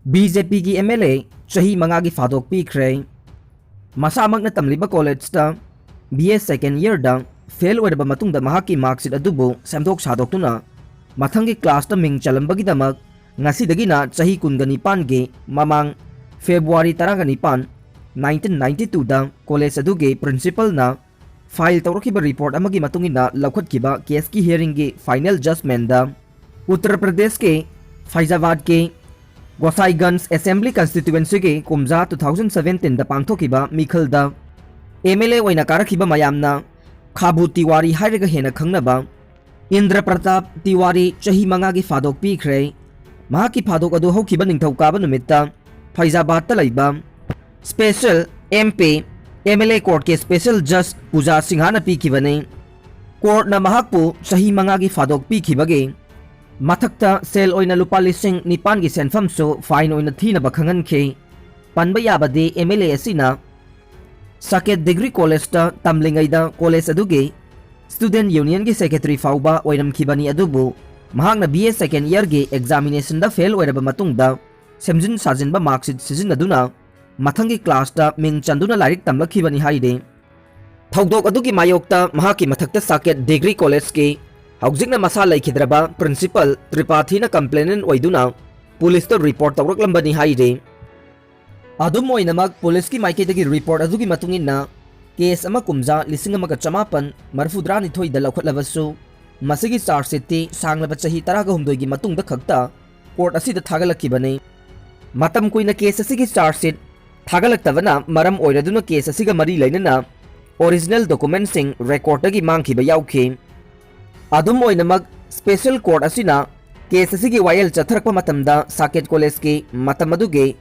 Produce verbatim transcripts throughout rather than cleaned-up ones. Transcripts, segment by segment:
B J ꯄꯤꯒꯤ M L A ꯆꯍꯤ ꯃꯉꯥꯒꯤ ꯐꯥꯗꯣꯛ ꯄꯤꯈ꯭ꯔꯦ꯫ ꯃꯁꯥꯃꯛꯅ ꯇꯝꯂꯤꯕ ꯀꯣꯂꯦꯖꯇ ꯕꯤ ꯑꯦ second yearꯗ ꯐꯦꯜ ꯑꯣꯏꯔꯕ ꯃꯇꯨꯡꯗ ꯃꯍꯥꯛꯀꯤ marksheet ꯑꯗꯨꯕꯨ ꯁꯦꯝꯗꯣꯛ ꯁꯥꯗꯣꯛꯇꯨꯅ ꯃꯊꯪꯒꯤ classꯇ ꯃꯤꯡ ꯆꯜꯂꯝꯕꯒꯤꯗꯃꯛ ꯉꯁꯤꯗꯒꯤꯅ ꯆꯍꯤ ꯀꯨꯟꯒ ꯅꯤꯄꯥꯟꯒꯤ ꯃꯃꯥꯡ February ꯇꯔꯥꯒ ꯅꯤꯄꯥꯟ, nineteen ninety twoꯗ ꯀꯣꯂꯦꯖ ꯑꯗꯨꯒꯤ principalꯅ file ꯇꯧꯔꯛꯈꯤꯕ report ꯑꯃꯒꯤ ꯃꯇꯨꯡ ꯏꯟꯅ ꯂꯧꯈꯠꯈꯤꯕ caseꯀꯤ hearingꯒꯤ final judgmentꯗ ꯎꯠꯇꯔ ꯄ꯭ꯔꯗꯦꯁꯀꯤ ꯐꯩꯖꯥꯕꯥꯗꯀꯤ ꯒꯣꯁꯥꯏꯒꯟꯖ Assembly Constituencyꯒꯤ ꯀꯨꯝꯖꯥ two thousand seventeenꯗ ꯄꯥꯡꯊꯣꯛꯈꯤꯕ ꯃꯤꯈꯜꯗ ꯑꯦꯝ ꯑꯦꯜ ꯑꯦ ꯑꯣꯏꯅ ꯀꯥꯔꯛꯈꯤꯕ ꯃꯌꯥꯝꯅ ꯈꯥꯕꯨ ꯇꯤꯋꯥꯔꯤ ꯍꯥꯏꯔꯒ ꯍꯦꯟꯅ ꯈꯪꯅꯕ ꯏꯟꯗ꯭ꯔ ꯄ꯭ꯔꯇꯥꯞ ꯇꯤꯋꯥꯔꯤ ꯆꯍꯤ ꯃꯉꯥꯒꯤ ꯐꯥꯗꯣꯛ ꯄꯤꯈ꯭ꯔꯦ꯫ ꯃꯍꯥꯛꯀꯤ ꯐꯥꯗꯣꯛ ꯑꯗꯨ ꯍꯧꯈꯤꯕ ꯅꯤꯡꯊꯧꯀꯥꯕ ꯅꯨꯃꯤꯠꯇ ꯐꯩꯖꯥꯕꯥꯗꯇ ꯂꯩꯕ special M P M L A courtꯀꯤ special judge ꯄꯨꯖꯥ ꯁꯤꯡꯍꯥꯅ ꯄꯤꯈꯤꯕꯅꯤ꯫ Courtꯅ ꯃꯍꯥꯛꯄꯨ ꯆꯍꯤ ꯃꯉꯥꯒꯤ ꯐꯥꯗꯣꯛ ꯄꯤꯈꯤꯕꯒꯤ ꯃꯊꯛꯇ ꯁꯦꯜ ꯑꯣꯏꯅ ꯂꯨꯄꯥ ꯂꯤꯁꯤꯡ ꯅꯤꯄꯥꯟꯒꯤ ꯁꯦꯟꯐꯝꯁꯨ fine ꯑꯣꯏꯅ ꯊꯤꯅꯕ ꯈꯪꯍꯟꯈꯤ꯫ ꯄꯟꯕ ꯌꯥꯕꯗꯤ ꯑꯦꯝ ꯑꯦꯜ ꯑꯦ ꯑꯁꯤꯅ ꯁꯥꯀꯦꯠ ꯗꯤꯒ꯭ꯔꯤ ꯀꯣꯂꯦꯖꯇ ꯇꯝꯂꯤꯉꯩꯗ ꯀꯣꯂꯦꯖ ꯑꯗꯨꯒꯤ student unionꯒꯤ secretary ꯐꯥꯎꯕ ꯑꯣꯏꯔꯝꯈꯤꯕꯅꯤ, ꯑꯗꯨꯕꯨ ꯃꯍꯥꯛꯅ B A second yearꯒꯤ examinationꯗ ꯐꯦꯜ ꯑꯣꯏꯔꯕ ꯃꯇꯨꯡꯗ ꯁꯦꯝꯖꯤꯟ ꯁꯥꯖꯤꯟꯕ marksheet ꯁꯤꯖꯤꯟꯅꯗꯨꯅ ꯃꯊꯪꯒꯤ classꯇ ꯃꯤꯡ ꯆꯟꯗꯨꯅ ꯂꯥꯏꯔꯤꯛ ꯇꯝꯂꯛꯈꯤꯕꯅꯤ ꯍꯥꯏꯔꯤ꯫ ꯊꯧꯗꯣꯛ ꯑꯗꯨꯒꯤ ꯃꯥꯌꯣꯛꯇ ꯃꯍꯥꯛꯀꯤ ꯃꯊꯛꯇ ꯁꯥꯀꯦꯠ ꯗꯤꯒ꯭ꯔꯤ ꯀꯣꯂꯦꯖꯀꯤ ꯍꯧꯖꯤꯛꯅ ꯃꯁꯥ ꯂꯩꯈꯤꯗ꯭ꯔꯕ principal ꯇ꯭ꯔꯤꯄꯥꯊꯤꯅ complainant ꯑꯣꯏꯗꯨꯅ ꯄꯨꯂꯤꯁꯇ report ꯇꯧꯔꯛꯂꯝꯕꯅꯤ ꯍꯥꯏꯔꯤ꯫ ꯑꯗꯨꯝ ꯑꯣꯏꯅꯃꯛ, ꯄꯨꯂꯤꯁꯀꯤ ꯃꯥꯏꯀꯩꯗꯒꯤ report ꯑꯗꯨꯒꯤ ꯃꯇꯨꯡ ꯏꯟꯅ, case ꯑꯃ ꯀꯨꯝꯖꯥ ꯂꯤꯁꯤꯡ ꯑꯃꯒ ꯆꯃꯥꯄꯟ ꯃꯔꯤꯐꯨꯇꯔꯥꯅꯤꯊꯣꯏꯗ ꯂꯧꯈꯠꯂꯕꯁꯨ, ꯃꯁꯤꯒꯤ charge sheetꯇꯤ ꯁꯥꯡꯂꯕ ꯆꯍꯤ ꯇꯔꯥꯒ ꯍꯨꯝꯗꯣꯏꯒꯤ ꯃꯇꯨꯡꯗ ꯈꯛꯇ court ꯑꯁꯤꯗ ꯊꯥꯒꯠꯂꯛꯈꯤꯕꯅꯤ꯫ ꯃꯇꯝ ꯀꯨꯏꯅ case ꯑꯁꯤꯒꯤ charge sheet ꯊꯥꯒꯠꯂꯛꯇꯕꯅ ꯃꯔꯝ ꯑꯣꯏꯔꯗꯨꯅ case ꯑꯁꯤꯒ ꯃꯔꯤ ꯂꯩꯅꯅ original documentꯁꯤꯡ recordꯇꯒꯤ ꯃꯥꯡꯈꯤꯕ ꯌꯥꯎꯈꯤ꯫ ꯑꯗꯨꯝ ꯑꯣꯏꯅꯃꯛ, special court ꯑꯁꯤꯅ case ꯑꯁꯤꯒꯤ ꯋꯥꯌꯦꯜ ꯆꯠꯊꯔꯛꯄ ꯃꯇꯝꯗ ꯁꯥꯀꯦꯠ ꯀꯣꯂꯦꯖꯀꯤ ꯃꯇꯝ ꯑꯗꯨꯒꯤ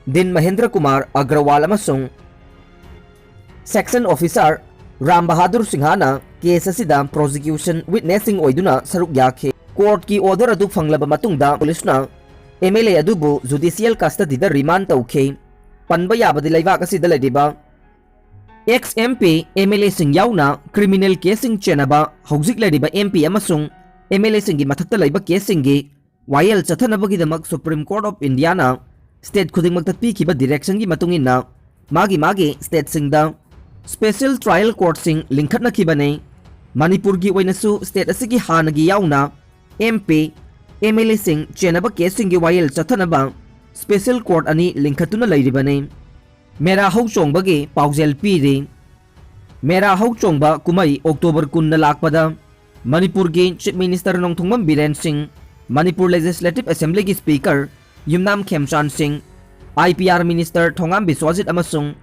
Dean ꯃꯍꯦꯟꯗ꯭ꯔ ꯀꯨꯃꯥꯔ ꯑꯒ꯭ꯔꯋꯥꯜ ꯑꯃꯁꯨꯡ section officer ꯔꯥꯝ ꯕꯍꯥꯗꯨꯔ ꯁꯤꯡꯍꯅ case ꯑꯁꯤꯗ prosecution witnessꯁꯤꯡ ꯑꯣꯏꯗꯨꯅ ꯁꯔꯨꯛ ꯌꯥꯈꯤ꯫ Courtꯀꯤ order ꯑꯗꯨ ꯐꯪꯂꯕ ꯃꯇꯨꯡꯗ ꯄꯨꯂꯤꯁꯅ M L A ꯑꯗꯨꯕꯨ judicial custodyꯗ remand ꯇꯧꯈꯤ꯫ ꯄꯟꯕ ꯌꯥꯕꯗꯤ ꯂꯩꯕꯥꯛ ꯑꯁꯤꯗ ꯂꯩꯔꯤꯕ ex M P, M L Aꯁꯤꯡ ꯌꯥꯎꯅ criminal caseꯁꯤꯡ ꯆꯦꯟꯅꯕ ꯍꯧꯖꯤꯛ ꯂꯩꯔꯤꯕ M P ꯑꯃꯁꯨꯡ M L Aꯁꯤꯡꯒꯤ ꯃꯊꯛꯇ ꯂꯩꯕ caseꯁꯤꯡꯒꯤ ꯋꯥꯌꯦꯜ ꯆꯠꯊꯅꯕꯒꯤꯗꯃꯛ Supreme Court of Indiaꯅ state ꯈꯨꯗꯤꯡꯃꯛꯇ ꯄꯤꯈꯤꯕ directionꯒꯤ ꯃꯇꯨꯡ ꯏꯟꯅ ꯃꯥꯒꯤ ꯃꯥꯒꯤ stateꯁꯤꯡꯗ special trial courtꯁꯤꯡ ꯂꯤꯡꯈꯠꯅꯈꯤꯕꯅꯤ꯫ ꯃꯅꯤꯄꯨꯔꯒꯤ ꯑꯣꯏꯅꯁꯨ state ꯑꯁꯤꯒꯤ ꯍꯥꯟꯅꯒꯤ ꯌꯥꯎꯅ MP, MLAꯁꯤꯡ ꯆꯦꯟꯅꯕ caseꯁꯤꯡꯒꯤ ꯋꯥꯌꯦꯜ ꯆꯠꯊꯅꯕ special court ꯑꯅꯤ ꯂꯤꯡꯈꯠꯇꯨꯅ ꯂꯩꯔꯤꯕꯅꯤ꯫ ꯃꯦꯔꯥ ꯍꯧ ꯆꯣꯡꯕꯒꯤ ꯄꯥꯎꯖꯦꯜ ꯄꯤꯔꯤ꯫ ꯃꯦꯔꯥ ꯍꯧ ꯆꯣꯡꯕ ꯀꯨꯝꯍꯩ October ꯀꯨꯟꯅ ꯂꯥꯛꯄꯗ ꯃꯅꯤꯄꯨꯔꯒꯤ Chief Minister ꯅꯣꯡꯊꯣꯡꯕꯝ ꯕꯤꯔꯦꯟ ꯁꯤꯡ, ꯃꯅꯤꯄꯨꯔ Legislative Assemblyꯒꯤ Speaker ꯌꯨꯝꯅꯥꯝ ꯈꯦꯝꯆꯥꯟ ꯁꯤꯡ, IPR Minister ꯊꯣꯉꯥꯝ ꯕꯤꯁ꯭ꯋꯥꯖꯤꯠ ꯑꯃꯁꯨꯡ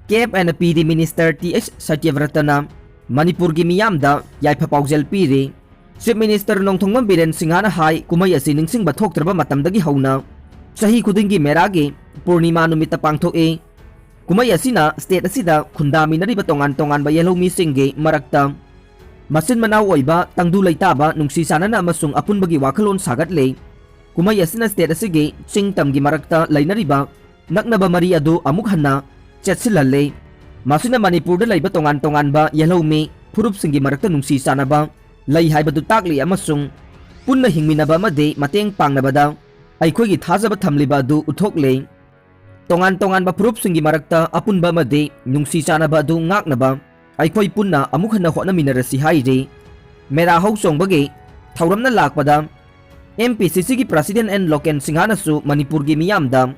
Cap and PD Minister T H ꯁꯇ꯭ꯌꯕ꯭ꯔꯇꯅ ꯃꯅꯤꯄꯨꯔꯒꯤ ꯃꯤꯌꯥꯝꯗ ꯌꯥꯏꯐ ꯄꯥꯎꯖꯦꯜ ꯄꯤꯔꯤ꯫ Chief Minister ꯅꯣꯡꯊꯣꯡꯕꯝ ꯕꯤꯔꯦꯟ ꯁꯤꯡꯍꯅ ꯍꯥꯏ, ꯀꯨꯝꯍꯩ ꯑꯁꯤ ꯅꯤꯡꯁꯤꯡꯕ ꯊꯣꯛꯇ꯭ꯔꯕ ꯃꯇꯝꯗꯒꯤ ꯍꯧꯅ ꯆꯍꯤ ꯈꯨꯗꯤꯡꯒꯤ ꯃꯦꯔꯥꯒꯤ ꯄꯨꯔꯅꯤꯃꯥ ꯅꯨꯃꯤꯠꯇ ꯄꯥꯡꯊꯣꯛꯏ꯫ ꯀꯨꯝꯍꯩ ꯑꯁꯤꯅ state ꯑꯁꯤꯗ ꯈꯨꯟꯗꯥꯃꯤꯟꯅꯔꯤꯕ ꯇꯣꯉꯥꯟ ꯇꯣꯉꯥꯟꯕ ꯌꯦꯜꯍꯧꯃꯤꯁꯤꯡꯒꯤ ꯃꯔꯛꯇ ꯃꯆꯤꯟ ꯃꯅꯥꯎ ꯑꯣꯏꯕ, ꯇꯪꯗꯨ ꯂꯩꯇꯥꯕ, ꯅꯨꯡꯁꯤ ꯆꯥꯟꯅꯅ ꯑꯃꯁꯨꯡ ꯑꯄꯨꯟꯕꯒꯤ ꯋꯥꯈꯜꯂꯣꯟ ꯁꯥꯒꯠꯂꯤ꯫ ꯀꯨꯝꯍꯩ ꯑꯁꯤꯅ state ꯑꯁꯤꯒꯤ ꯆꯤꯡ ꯇꯝꯒꯤ ꯃꯔꯛꯇ ꯂꯩꯅꯔꯤꯕ ꯅꯛꯅꯕ ꯃꯔꯤ ꯑꯗꯨ ꯑꯃꯨꯛ ꯍꯟꯅ ꯆꯦꯠꯁꯤꯜꯍꯜꯂꯤ꯫ ꯃꯁꯤꯅ ꯃꯅꯤꯄꯨꯔꯗ ꯂꯩꯕ ꯇꯣꯉꯥꯟ ꯇꯣꯉꯥꯟꯕ ꯌꯦꯜꯍꯧꯃꯤ ꯐꯨꯔꯨꯞꯁꯤꯡꯒꯤ ꯃꯔꯛꯇ ꯅꯨꯡꯁꯤ ꯆꯥꯟꯅꯕ ꯂꯩ ꯍꯥꯏꯕꯗꯨ ꯇꯥꯛꯂꯤ ꯑꯃꯁꯨꯡ ꯄꯨꯟꯅ ꯍꯤꯡꯃꯤꯟꯅꯕ ꯑꯃꯗꯤ ꯃꯇꯦꯡ ꯄꯥꯡꯅꯕꯗ ꯑꯩꯈꯣꯏꯒꯤ ꯊꯥꯖꯕ ꯊꯝꯂꯤꯕ ꯑꯗꯨ ꯎꯠꯊꯣꯛꯂꯤ꯫ ꯇꯣꯉꯥꯟ ꯇꯣꯉꯥꯟꯕ ꯐꯨꯔꯨꯞꯁꯤꯡꯒꯤ ꯃꯔꯛꯇ ꯑꯄꯨꯟꯕ ꯑꯃꯗꯤ ꯅꯨꯡꯁꯤ ꯆꯥꯟꯅꯕ ꯑꯗꯨ ꯉꯥꯛꯅꯕ ꯑꯩꯈꯣꯏ ꯄꯨꯟꯅ ꯑꯃꯨꯛ ꯍꯟꯅ ꯍꯣꯠꯅꯃꯤꯟꯅꯔꯁꯤ ꯍꯥꯏꯔꯤ꯫ ꯃꯦꯔꯥ ꯍꯧ ꯆꯣꯡꯕꯒꯤ ꯊꯧꯔꯝꯅ ꯂꯥꯛꯄꯗ MPCCꯒꯤ President ꯑꯦꯟ ꯂꯣꯀꯦꯟ ꯁꯤꯡꯍꯅꯁꯨ ꯃꯅꯤꯄꯨꯔꯒꯤ ꯃꯤꯌꯥꯝꯗ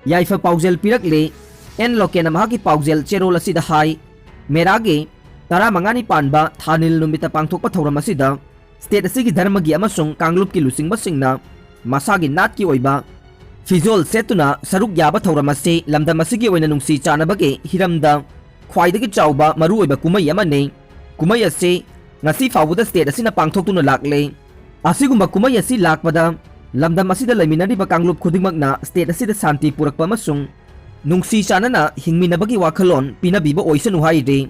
ꯌꯥꯏꯐ ꯄꯥꯎꯖꯦꯜ ꯄꯤꯔꯛꯂꯤ꯫ ꯑꯦꯟ ꯂꯣꯀꯦꯟꯅ ꯃꯍꯥꯛꯀꯤ ꯄꯥꯎꯖꯦꯜ ꯆꯦꯔꯣꯜ ꯑꯁꯤꯗ ꯍꯥꯏ, ꯃꯦꯔꯥꯒꯤ ꯇꯔꯥꯃꯉꯥꯅꯤ ꯄꯥꯟꯕ ꯊꯥꯅꯤꯜ ꯅꯨꯃꯤꯠꯇ ꯄꯥꯡꯊꯣꯛꯄ ꯊꯧꯔꯝ ꯑꯁꯤꯗ state ꯑꯁꯤꯒꯤ ꯙꯔꯃꯒꯤ ꯑꯃꯁꯨꯡ ꯀꯥꯡꯂꯨꯞꯀꯤ ꯂꯨꯆꯤꯡꯕꯁꯤꯡꯅ ꯃꯁꯥꯒꯤ ꯅꯥꯠꯀꯤ ꯑꯣꯏꯕ ꯐꯤꯖꯣꯜ ꯁꯦꯠꯇꯨꯅ ꯁꯔꯨꯛ ꯌꯥꯕ ꯊꯧꯔꯝ ꯑꯁꯤ ꯂꯝꯗꯝ ꯑꯁꯤꯒꯤ ꯑꯣꯏꯅ ꯅꯨꯡꯁꯤ ꯆꯥꯟꯅꯕꯒꯤ ꯍꯤꯔꯝꯗ ꯈ꯭ꯋꯥꯏꯗꯒꯤ ꯆꯥꯎꯕ ꯃꯔꯨꯑꯣꯏꯕ ꯀꯨꯝꯍꯩ ꯑꯃꯅꯤ꯫ ꯀꯨꯝꯍꯩ ꯑꯁꯤ ꯉꯁꯤ ꯐꯥꯎꯕꯗ state ꯑꯁꯤꯅ ꯄꯥꯡꯊꯣꯛꯇꯨꯅ ꯂꯥꯛꯂꯤ꯫ ꯑꯁꯤꯒꯨꯝꯕ ꯀꯨꯝꯍꯩ ꯑꯁꯤ ꯂꯥꯛꯄꯗ ꯂꯝꯗꯝ ꯑꯁꯤꯗ ꯂꯩꯃꯤꯟꯅꯔꯤꯕ ꯀꯥꯡꯂꯨꯞ ꯈꯨꯗꯤꯡꯃꯛꯅ state ꯑꯁꯤꯗ ꯁꯥꯟꯇꯤ ꯄꯨꯔꯛꯄ ꯑꯃꯁꯨꯡ ꯅꯨꯡꯁꯤ ꯆꯥꯟꯅꯅ ꯍꯤꯡꯃꯤꯟꯅꯕꯒꯤ ꯋꯥꯈꯜꯂꯣꯟ ꯄꯤꯅꯕꯤꯕ ꯑꯣꯏꯁꯅꯨ ꯍꯥꯏꯔꯤ꯫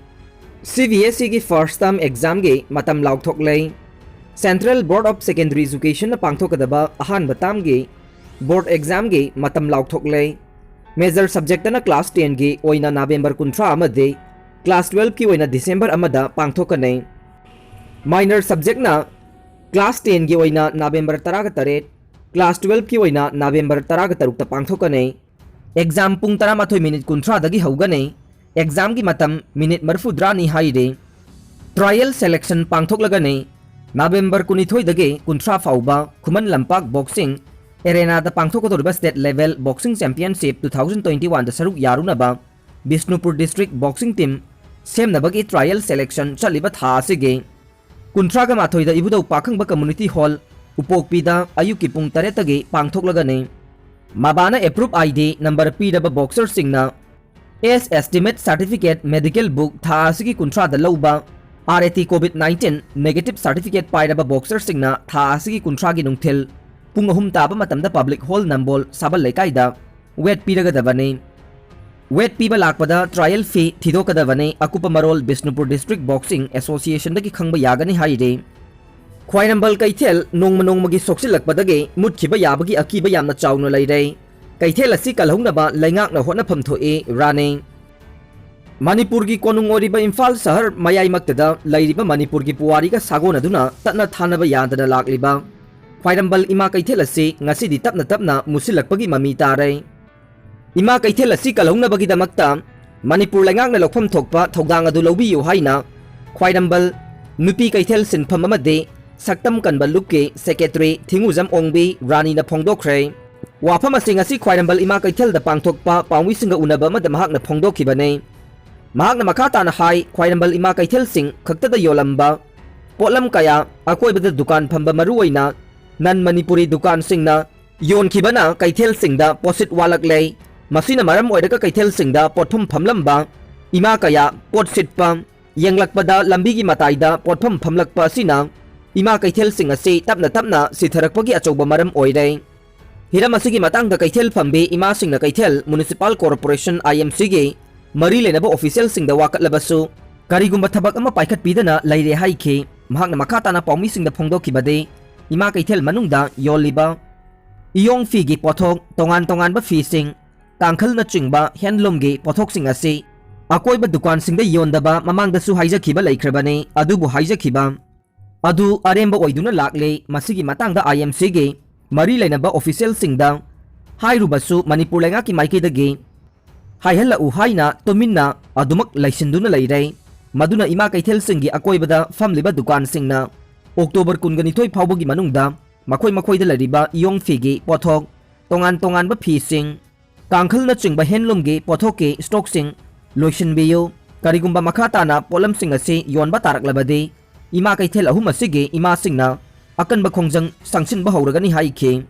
CBSEꯒꯤ first term examꯒꯤ ꯃꯇꯝ ꯂꯥꯎꯊꯣꯛꯂꯦ꯫ Central Board of Secondary Educationꯅ ꯄꯥꯡꯊꯣꯛꯀꯗꯕ ꯑꯍꯥꯟꯕ termꯒꯤ board examꯒꯤ ꯃꯇꯝ ꯂꯥꯎꯊꯣꯛꯂꯦ꯫ Major subjectꯅ class tenꯒꯤ ꯑꯣꯏꯅ November ꯀꯨꯟꯊ꯭ꯔꯥ ꯑꯃꯗꯤ class twelveꯀꯤ ꯑꯣꯏꯅ December ꯑꯃꯗ ꯄꯥꯡꯊꯣꯛꯀꯅꯤ꯫ Minor subjectꯅ class tenꯒꯤ ꯑꯣꯏꯅ November ꯇꯔꯥꯒ ꯇꯔꯦꯠ, ꯀ꯭ꯂꯥꯁ ꯇꯨꯋꯦꯜꯐꯀꯤ ꯑꯣꯏꯅ ꯅꯕꯦꯝꯕꯔ ꯇꯔꯥꯒ ꯇꯔꯨꯛꯇ ꯄꯥꯡꯊꯣꯛꯀꯅꯤ꯫ ꯑꯦꯛꯖꯥꯝ ꯄꯨꯡ ꯇꯔꯥꯃꯥꯊꯣꯏ ꯃꯤꯅꯤꯠ ꯀꯨꯟꯊ꯭ꯔꯥꯗꯒꯤ ꯍꯧꯒꯅꯤ꯫ ꯑꯦꯛꯖꯥꯝꯒꯤ ꯃꯇꯝ ꯃꯤꯅꯤꯠ ꯃꯔꯤꯐꯨꯇꯔꯥꯅꯤ ꯍꯥꯏꯔꯤ꯫ ꯇ꯭ꯔꯥꯏꯌꯦꯜ ꯁꯦꯂꯦꯛꯁꯟ ꯄꯥꯡꯊꯣꯛꯂꯒꯅꯤ꯫ ꯅꯕꯦꯝꯕꯔ ꯀꯨꯟꯅꯤꯊꯣꯏꯗꯒꯤ ꯀꯨꯟꯊ꯭ꯔꯥ ꯐꯥꯎꯕ ꯈꯨꯃꯟ ꯂꯝꯄꯥꯛ ꯕꯣꯛꯁꯤꯡ ꯑꯦꯔꯦꯅꯥꯗ ꯄꯥꯡꯊꯣꯛꯀꯗꯧꯔꯤꯕ state level boxing championship two thousand twenty ꯋꯥꯟꯗ ꯁꯔꯨꯛ ꯌꯥꯔꯨꯅꯕ ꯕꯤꯁꯅꯨꯄꯨꯔ ꯗꯤꯁꯇ꯭ꯔꯤꯛ ꯕꯣꯛꯁꯤꯡ ꯇꯤꯝ ꯁꯦꯝꯅꯕꯒꯤ ꯇ꯭ꯔꯥꯏꯌꯦꯜ ꯁꯦꯂꯦꯛꯁꯟ ꯆꯠꯂꯤꯕ ꯊꯥ ꯑꯁꯤꯒꯤ ꯀꯨꯟꯊ꯭ꯔꯥꯒ ꯃꯥꯊꯣꯏꯗ ꯏꯕꯨꯙꯧ ꯄꯥꯈꯪꯕ ꯀꯝꯃ꯭ꯌꯨꯅꯤꯇꯤ ꯍꯣꯜ, ꯎꯄꯣꯛꯄꯤꯗ ꯑꯌꯨꯛꯀꯤ ꯄꯨꯡ ꯇꯔꯦꯠꯇꯒꯤ ꯄꯥꯡꯊꯣꯛꯂꯒꯅꯤ꯫ ꯃꯕꯥꯅ ꯑꯦꯄ꯭ꯔꯨꯞ ꯑꯥꯏ ꯗꯤ ꯅꯝꯕꯔ ꯄꯤꯔꯕ ꯕꯣꯛꯁꯔꯁꯤꯡꯅ age estimate certificate, medical book, ꯊꯥ ꯑꯁꯤꯒꯤ ꯀꯨꯟꯊ꯭ꯔꯥꯗ ꯂꯧꯕ R A T covid nineteen negative certificate ꯄꯥꯏꯔꯕ ꯕꯣꯛꯁꯔꯁꯤꯡꯅ ꯊꯥ ꯑꯁꯤꯒꯤ ꯀꯨꯟꯊ꯭ꯔꯥꯒꯤ ꯅꯨꯡꯊꯤꯜ ꯄꯨꯡ ꯑꯍꯨꯝ ꯇꯥꯕ ꯃꯇꯝꯗ ꯄꯕ꯭ꯂꯤꯛ ꯍꯣꯜ ꯅꯝꯕꯣꯜ ꯁꯥꯕꯜ ꯂꯩꯀꯥꯏꯗ ꯋꯦꯠ ꯄꯤꯔꯒꯗꯕꯅꯤ꯫ ꯋꯦꯠ ꯄꯤꯕ ꯂꯥꯛꯄꯗ ꯇ꯭ꯔꯥꯏꯌꯦꯜ ꯐꯤ ꯊꯤꯗꯣꯛꯀꯗꯕꯅꯤ꯫ ꯑꯀꯨꯞꯄ ꯃꯔꯣꯜ ꯕꯤꯁꯅꯨꯄꯨꯔ ꯗꯤꯁꯇ꯭ꯔꯤꯛ ꯕꯣꯛꯁꯤꯡ ꯑꯦꯁꯣꯁꯤꯌꯦꯁꯟꯗꯒꯤ ꯈꯪꯕ ꯌꯥꯒꯅꯤ ꯍꯥꯏꯔꯤ꯫ ꯈ꯭ꯋꯥꯏꯔꯝꯕꯜ ꯀꯩꯊꯦꯜ ꯅꯣꯡꯃ ꯅꯣꯡꯃꯒꯤ ꯁꯣꯛꯆꯤꯜꯂꯛꯄꯗꯒꯤ ꯃꯨꯠꯈꯤꯕ ꯌꯥꯕꯒꯤ ꯑꯀꯤꯕ ꯌꯥꯝꯅ ꯆꯥꯎꯅ ꯂꯩꯔꯦ꯫ ꯀꯩꯊꯦꯜ ꯑꯁꯤ ꯀꯜꯍꯧꯅꯕ ꯂꯩꯉꯥꯛꯅ ꯍꯣꯠꯅꯐꯝ ꯊꯣꯛꯏ, ꯔꯥꯅꯤ꯫ ꯃꯅꯤꯄꯨꯔꯒꯤ ꯀꯣꯅꯨꯡ ꯑꯣꯏꯔꯤꯕ ꯏꯝꯐꯥꯜ ꯁꯍꯔ ꯃꯌꯥꯏꯃꯛꯇꯗ ꯂꯩꯔꯤꯕ ꯃꯅꯤꯄꯨꯔꯒꯤ ꯄꯨꯋꯥꯔꯤꯒ ꯁꯥꯒꯣꯟꯅꯗꯨꯅ ꯇꯠꯅ ꯊꯥꯅꯕ ꯌꯥꯗꯅ ꯂꯥꯛꯂꯤꯕ ꯈ꯭ꯋꯥꯏꯔꯝꯕꯜ ꯏꯃꯥ ꯀꯩꯊꯦꯜ ꯑꯁꯤ ꯉꯁꯤꯗꯤ ꯇꯞꯅ ꯇꯞꯅ ꯃꯨꯁꯤꯜꯂꯛꯄꯒꯤ ꯃꯃꯤ ꯇꯥꯔꯦ꯫ ꯏꯃꯥ ꯀꯩꯊꯦꯜ ꯑꯁꯤ ꯀꯜꯍꯧꯅꯕꯒꯤꯗꯃꯛꯇ ꯃꯅꯤꯄꯨꯔ ꯂꯩꯉꯥꯛꯅ ꯂꯧꯐꯝ ꯊꯣꯛꯄ ꯊꯧꯗꯥꯡ ꯑꯗꯨ ꯂꯧꯕꯤꯌꯨ ꯍꯥꯏꯅ ꯈ꯭ꯋꯥꯏꯔꯝꯕꯜ ꯅꯨꯄꯤ ꯀꯩꯊꯦꯜ ꯁꯤꯟꯐꯝ ꯑꯃꯗꯤ ꯁꯛꯇꯝ ꯀꯟꯕ ꯂꯨꯞꯀꯤ ꯁꯦꯀ꯭ꯔꯦꯇꯔꯤ ꯊꯤꯉꯨꯖꯝ ꯑꯣꯡꯕꯤ ꯔꯥꯅꯤꯅ ꯐꯣꯡꯗꯣꯛꯈ꯭ꯔꯦ꯫ ꯋꯥꯐꯝ ꯑꯁꯤ ꯉꯁꯤ ꯈ꯭ꯋꯥꯏꯔꯝꯕꯜ ꯏꯃꯥ ꯀꯩꯊꯦꯜꯗ ꯄꯥꯡꯊꯣꯛꯄ ꯄꯥꯎꯃꯤꯁꯤꯡꯒ ꯎꯅꯕ ꯑꯃꯗ ꯃꯍꯥꯛꯅ ꯐꯣꯡꯗꯣꯛꯈꯤꯕꯅꯤ꯫ ꯃꯍꯥꯛꯅ ꯃꯈꯥ ꯇꯥꯅ ꯍꯥꯏ, ꯈ꯭ꯋꯥꯏꯔꯝꯕꯜ ꯏꯃꯥ ꯀꯩꯊꯦꯜꯁꯤꯡ ꯈꯛꯇꯗ ꯌꯣꯜꯂꯝꯕ ꯄꯣꯠꯂꯝ ꯀꯌꯥ ꯑꯀꯣꯏꯕꯗ ꯗꯨꯀꯥꯟ ꯐꯝꯕ ꯃꯔꯨꯑꯣꯏꯅ ꯅꯟ ꯃꯅꯤꯄꯨꯔꯤ ꯗꯨꯀꯥꯟꯁꯤꯡꯅ ꯌꯣꯟꯈꯤꯕꯅ ꯀꯩꯊꯦꯜꯁꯤꯡꯗ ꯄꯣꯠꯁꯤꯠ ꯋꯥꯠꯂꯛꯂꯦ꯫ ꯃꯁꯤꯅ ꯃꯔꯝ ꯑꯣꯏꯔꯒ ꯀꯩꯊꯦꯜꯁꯤꯡꯗ ꯄꯣꯠꯐꯝ ꯐꯝꯂꯝꯕ ꯏꯃꯥ ꯀꯌꯥ ꯄꯣꯠ ꯁꯤꯠꯄ ꯌꯦꯡꯂꯛꯄꯗ ꯂꯝꯕꯤꯒꯤ ꯃꯇꯥꯏꯗ ꯄꯣꯠꯐꯝ ꯐꯝꯂꯛꯄ ꯑꯁꯤꯅ ꯏꯃꯥ ꯀꯩꯊꯦꯜꯁꯤꯡ ꯑꯁꯤ ꯇꯞꯅ ꯇꯞꯅ ꯁꯤꯊꯔꯛꯄꯒꯤ ꯑꯆꯧꯕ ꯃꯔꯝ ꯑꯣꯏꯔꯦ꯫ ꯍꯤꯔꯝ ꯑꯁꯤꯒꯤ ꯃꯇꯥꯡꯗ ꯀꯩꯊꯦꯜ ꯐꯝꯕꯤ ꯏꯃꯥꯁꯤꯡꯅ ꯀꯩꯊꯦꯜ ꯃ꯭ꯌꯨꯅꯤꯁꯤꯄꯥꯜ ꯀꯣꯔꯄꯣꯔꯦꯁꯟ, ꯑꯥꯏ ꯑꯦꯝ ꯁꯤꯒꯤ ꯃꯔꯤ ꯂꯩꯅꯕ ꯑꯣꯐꯤꯁꯤꯌꯦꯜꯁꯤꯡꯗ ꯋꯥꯀꯠꯂꯕꯁꯨ ꯀꯔꯤꯒꯨꯝꯕ ꯊꯕꯛ ꯑꯃ ꯄꯥꯏꯈꯠꯄꯤꯗꯅ ꯂꯩꯔꯦ ꯍꯥꯏꯈꯤ꯫ ꯃꯍꯥꯛꯅ ꯃꯈꯥ ꯇꯥꯅ ꯄꯥꯎꯃꯤꯁꯤꯡꯗ ꯐꯣꯡꯗꯣꯛꯈꯤꯕꯗꯤ, ꯏꯃꯥ ꯀꯩꯊꯦꯜ ꯃꯅꯨꯡꯗ ꯌꯣꯜꯂꯤꯕ ꯏꯌꯣꯡ ꯐꯤꯒꯤ ꯄꯣꯠꯊꯣꯛ, ꯇꯣꯉꯥꯟ ꯇꯣꯉꯥꯟꯕ ꯐꯤꯁꯤꯡ, ꯀꯥꯡꯈꯜꯅꯆꯤꯡꯕ ꯍꯦꯟꯂꯨꯝꯒꯤ ꯄꯣꯠꯊꯣꯛꯁꯤꯡ ꯑꯁꯤ ꯑꯀꯣꯏꯕ ꯗꯨꯀꯥꯟꯁꯤꯡꯗ ꯌꯣꯟꯗꯕ ꯃꯃꯥꯡꯗꯁꯨ ꯍꯥꯏꯖꯈꯤꯕ ꯂꯩꯈ꯭ꯔꯕꯅꯤ꯫ ꯑꯗꯨꯕꯨ ꯍꯥꯏꯖꯈꯤꯕ ꯑꯗꯨ ꯑꯔꯦꯝꯕ ꯑꯣꯏꯗꯨꯅ ꯂꯥꯛꯂꯤ꯫ ꯃꯁꯤꯒꯤ ꯃꯇꯥꯡꯗ ꯑꯥꯏ ꯑꯦꯝ ꯁꯤꯒꯤ ꯃꯔꯤ ꯂꯩꯅꯕ ꯑꯣꯐꯤꯁꯤꯌꯦꯜꯁꯤꯡꯗ ꯍꯥꯏꯔꯨꯕꯁꯨ ꯃꯅꯤꯄꯨꯔ ꯂꯩꯉꯥꯛꯀꯤ ꯃꯥꯏꯀꯩꯗꯒꯤ ꯍꯥꯏꯍꯜꯂꯛꯎ ꯍꯥꯏꯅ ꯇꯨꯃꯤꯟꯅ ꯑꯗꯨꯃꯛ ꯂꯩꯁꯤꯟꯗꯨꯅ ꯂꯩꯔꯦ꯫ ꯃꯗꯨꯅ ꯏꯃꯥ ꯀꯩꯊꯦꯜꯁꯤꯡꯒꯤ ꯑꯀꯣꯏꯕꯗ ꯐꯝꯂꯤꯕ ꯗꯨꯀꯥꯟꯁꯤꯡꯅ ꯑꯣꯛꯇꯣꯕꯔ ꯀꯨꯟꯒ ꯅꯤꯊꯣꯏ ꯐꯥꯎꯕꯒꯤ ꯃꯅꯨꯡꯗ ꯃꯈꯣꯏ ꯃꯈꯣꯏꯗ ꯂꯩꯔꯤꯕ ꯏꯌꯣꯡ ꯐꯤꯒꯤ ꯄꯣꯠꯊꯣꯛ, ꯇꯣꯉꯥꯟ ꯇꯣꯉꯥꯟꯕ ꯐꯤꯁꯤꯡ, ꯀꯥꯡꯈꯜꯅꯆꯤꯡꯕ ꯍꯦꯟꯂꯨꯝꯒꯤ ꯄꯣꯠꯊꯣꯛꯀꯤ ꯁ꯭ꯇꯣꯛꯁꯤꯡ ꯂꯣꯏꯁꯤꯟꯕꯤꯌꯨ꯫ ꯀꯔꯤꯒꯨꯝꯕ ꯃꯈꯥ ꯇꯥꯅ ꯄꯣꯠꯂꯝꯁꯤꯡ ꯑꯁꯤ ꯌꯣꯟꯕ ꯇꯥꯔꯛꯂꯕꯗꯤ ꯏꯃꯥ ꯀꯩꯊꯦꯜ ꯑꯍꯨꯝ ꯑꯁꯤꯒꯤ ꯏꯃꯥꯁꯤꯡꯅ ꯑꯀꯟꯕ ꯈꯣꯡꯖꯪ ꯆꯪꯁꯤꯟꯕ ꯍꯧꯔꯒꯅꯤ ꯍꯥꯏꯈꯤ꯫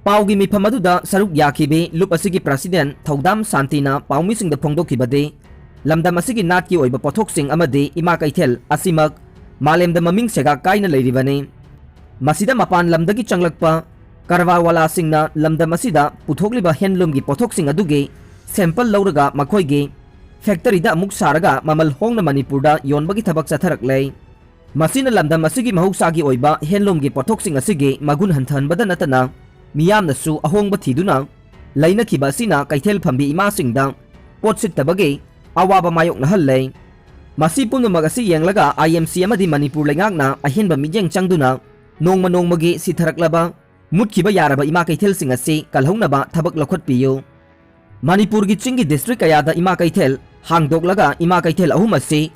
ꯄꯥꯎꯒꯤ ꯃꯤꯐꯝ ꯑꯗꯨꯗ ꯁꯔꯨꯛ ꯌꯥꯈꯤꯕꯤ ꯂꯨꯞ ꯑꯁꯤꯒꯤ ꯄ꯭ꯔꯁꯤꯗꯦꯟꯠ ꯊꯧꯗꯥꯝ ꯁꯥꯟꯇꯤꯅ ꯄꯥꯎꯃꯤꯁꯤꯡꯗ ꯐꯣꯡꯗꯣꯛꯈꯤꯕꯗꯤ, ꯂꯝꯗꯝ ꯑꯁꯤꯒꯤ ꯅꯥꯠꯀꯤ ꯑꯣꯏꯕ ꯄꯣꯠꯊꯣꯛꯁꯤꯡ ꯑꯃꯗꯤ ꯏꯃꯥ ꯀꯩꯊꯦꯜ ꯑꯁꯤꯃꯛ ꯃꯥꯂꯦꯝꯗ ꯃꯃꯤꯡ ꯁꯦꯒꯥꯛ ꯀꯥꯏꯅ ꯂꯩꯔꯤꯕꯅꯤ꯫ ꯃꯁꯤꯗ ꯃꯄꯥꯟ ꯂꯝꯗꯒꯤ ꯆꯪꯂꯛꯄ ꯀꯔꯕꯥꯔꯋꯥꯂꯥꯁꯤꯡꯅ ꯂꯝꯗꯝ ꯑꯁꯤꯗ ꯄꯨꯊꯣꯛꯂꯤꯕ ꯍꯦꯟꯂꯨꯝꯒꯤ ꯄꯣꯠꯊꯣꯛꯁꯤꯡ ꯑꯗꯨꯒꯤ ꯁꯦꯝꯄꯜ ꯂꯧꯔꯒ ꯃꯈꯣꯏꯒꯤ ꯐꯦꯛꯇꯔꯤꯗ ꯑꯃꯨꯛ ꯁꯥꯔꯒ ꯃꯃꯜ ꯍꯣꯡꯅ ꯃꯅꯤꯄꯨꯔꯗ ꯌꯣꯟꯕꯒꯤ ꯊꯕꯛ ꯆꯠꯊꯔꯛꯂꯦ꯫ ꯃꯁꯤꯅ ꯂꯝꯗꯝ ꯑꯁꯤꯒꯤ ꯃꯍꯧꯁꯥꯒꯤ ꯑꯣꯏꯕ ꯍꯦꯟꯂꯨꯝꯒꯤ ꯄꯣꯠꯊꯣꯛꯁꯤꯡ ꯑꯁꯤꯒꯤ ꯃꯒꯨꯟ ꯍꯟꯊꯍꯟꯕꯗ ꯅꯠꯇꯅ ꯃꯤꯌꯥꯝꯅꯁꯨ ꯑꯍꯣꯡꯕ ꯊꯤꯗꯨꯅ ꯂꯩꯅꯈꯤꯕ ꯑꯁꯤꯅ ꯀꯩꯊꯦꯜ ꯐꯝꯕꯤ ꯏꯃꯥꯁꯤꯡꯗ ꯄꯣꯠ ꯁꯤꯠꯇꯕꯒꯤ ꯑꯋꯥꯕ ꯃꯥꯌꯣꯛꯅꯍꯜꯂꯦ꯫ ꯃꯁꯤ ꯄꯨꯝꯅꯃꯛ ꯑꯁꯤ ꯌꯦꯡꯂꯒ ꯑꯥꯏ ꯑꯦꯝ ꯁꯤ ꯑꯃꯗꯤ ꯃꯅꯤꯄꯨꯔ ꯂꯩꯉꯥꯛꯅ ꯑꯍꯦꯟꯕ ꯃꯤꯠꯌꯦꯡ ꯆꯪꯗꯨꯅ ꯅꯣꯡꯃ ꯅꯣꯡꯃꯒꯤ ꯁꯤꯊꯔꯛꯂꯕ ꯃꯨꯠꯈꯤꯕ ꯌꯥꯔꯕ ꯏꯃꯥ ꯀꯩꯊꯦꯜꯁꯤꯡ ꯑꯁꯤ ꯀꯜꯍꯧꯅꯕ ꯊꯕꯛ ꯂꯧꯈꯠꯄꯤꯌꯨ꯫ ꯃꯅꯤꯄꯨꯔꯒꯤ ꯆꯤꯡꯒꯤ ꯗꯤꯁꯇ꯭ꯔꯤꯛ ꯀꯌꯥꯗ ꯏꯃꯥ ꯀꯩꯊꯦꯜ ꯍꯥꯡꯗꯣꯛꯂꯒ ꯏꯃꯥ ꯀꯩꯊꯦꯜ ꯑꯍꯨꯝ ꯑꯁꯤ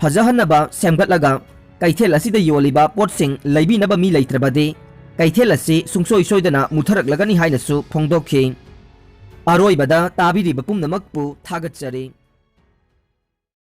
ꯐꯖꯍꯟꯅꯕ ꯁꯦꯝꯒꯠꯂꯒ ꯀꯩꯊꯦꯜ ꯑꯁꯤꯗ ꯌꯣꯜꯂꯤꯕ ꯄꯣꯠꯁꯤꯡ ꯂꯩꯕꯤꯅꯕ ꯃꯤ ꯂꯩꯇ꯭ꯔꯕꯗꯤ ꯀꯩꯊꯦꯜ ꯑꯁꯤ ꯁꯨꯡꯁꯣꯏ ꯁꯣꯏꯗꯅ ꯃꯨꯠꯊꯔꯛꯂꯒꯅꯤ ꯍꯥꯏꯅꯁꯨ ꯐꯣꯡꯗꯣꯛꯈꯤ꯫ ꯑꯔꯣꯏꯕꯗ ꯇꯥꯕꯤꯔꯤꯕ ꯄꯨꯝꯅꯃꯛꯄꯨ ꯊꯥꯒꯠꯆꯔꯤ꯫